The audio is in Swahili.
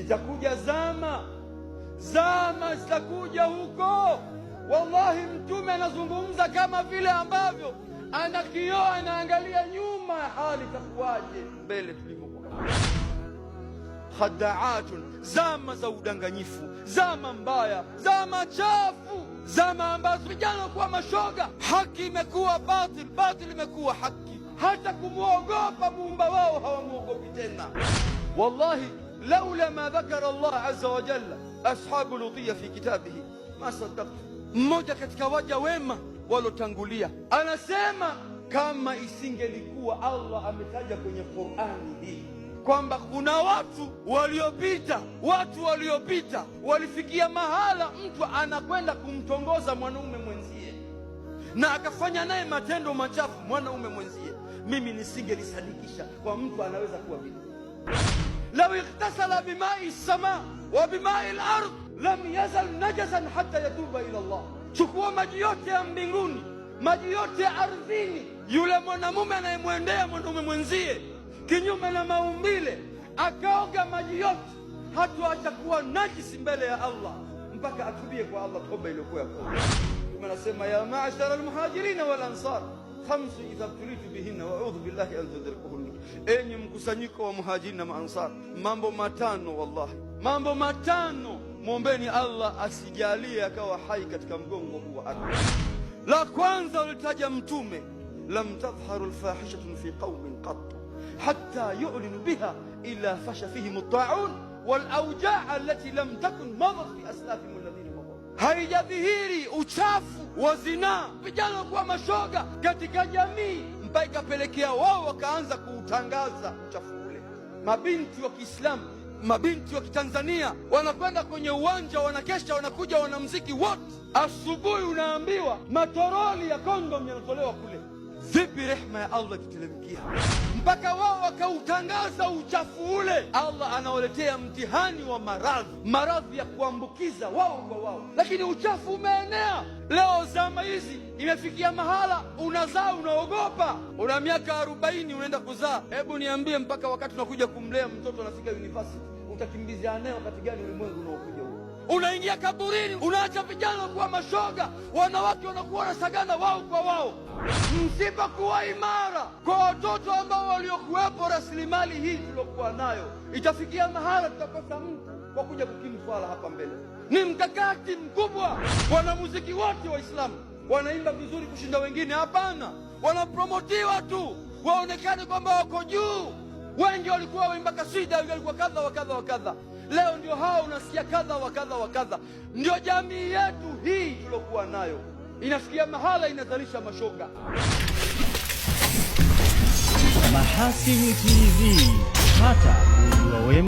Zitakuja zama, zama zitakuja huko. Wallahi, Mtume anazungumza kama vile ambavyo ana kioo, anaangalia nyuma, hali itakuwaje mbele tulivyokuwa. Khadaatun, zama za udanganyifu, zama mbaya, zama chafu, zama ambazo vijana kuwa mashoga, haki imekuwa batil, batil imekuwa haki, hata kumwogopa muumba wao hawamwogopi tena. Wallahi, laula ma dhakara Allah azza wa jalla ashabu lutia fi kitabihi ma saddaqtu. Mmoja katika waja wema walotangulia anasema kama isingelikuwa Allah ametaja kwenye Qur'ani hii kwamba kuna watu waliopita, watu waliopita walifikia mahala mtu anakwenda kumtongoza mwanaume mwenzie na akafanya naye matendo machafu mwanaume mwenzie, mimi nisingelisadikisha kwa mtu anaweza kuwa vile. Lau ightasala bimai sama wa bimai lard lam yazal najasan hatta yatuba ila Allah. Chukua maji yote ya mbinguni, maji yote ya ardhini, yule mwanamume anayemwendea mwanaume mwenzie kinyume na maumbile, akaoga maji yote, hatuacha kuwa najisi mbele ya Allah mpaka atubie kwa Allah toba iliyokuwa ya kweli. Mtume anasema ya maashara almuhajirina wal ansar khamsu idha btulitu bihinna wa a'udhu billahi an tudrikuhunna, enyi mkusanyiko wa muhajirin na maansar, mambo matano, wallahi mambo matano mwombeni Allah asijalie akawa hai katika mgongo huu wa ardhi. La kwanza ulitaja Mtume, lam tadhharu lfahishatun fi qaumin qat hatta yu'linu biha illa fasha fihim at-ta'un wal awja' allati lam takun madat fi aslafihim alladhina madaw. Haijadhihiri uchafu wa zinaa, vijana kuwa mashoga katika jamii, mpaka ikapelekea wao wakaanza kuutangaza uchafu ule. Mabinti wa Kiislamu, mabinti wa Kitanzania wanakwenda kwenye uwanja, wanakesha, wanakuja wanamziki wote. Asubuhi unaambiwa matoroli ya kondom yanatolewa kule. Vipi rehma ya Allah ikiteremkia mpaka wao wakautangaza uchafu ule? Allah anawaletea mtihani wa maradhi, maradhi ya kuambukiza wao kwa wao, lakini uchafu umeenea. Leo zama hizi imefikia mahala unazaa unaogopa, una miaka 40 unaenda kuzaa. Hebu niambie, mpaka wakati unakuja kumlea mtoto anafika university, utakimbizana naye wakati gani ulimwengu unaokuja huo? Unaingia kaburini, unaacha vijana kuwa mashoga, wanawake wanakuwa wanasagana wao kwa wao. Msipokuwa imara kwa watoto ambao waliokuwepo, rasilimali hii tuliokuwa nayo itafikia mahala tutakosa mtu wa kuja kukimu swala hapa mbele. Ni mkakati mkubwa. Wanamuziki wote Waislamu wanaimba vizuri kushinda wengine? Hapana, wanapromotiwa tu waonekane kwamba wako juu. Wengi walikuwa waimba kasida, wengi walikuwa kadha wa kadha wa kadha. Leo ndio hao unasikia kadha wa kadha wa kadha. Ndio jamii yetu hii tuliokuwa nayo inafikia mahala inazalisha mashoga. Mahasini TV, pata kujua wema.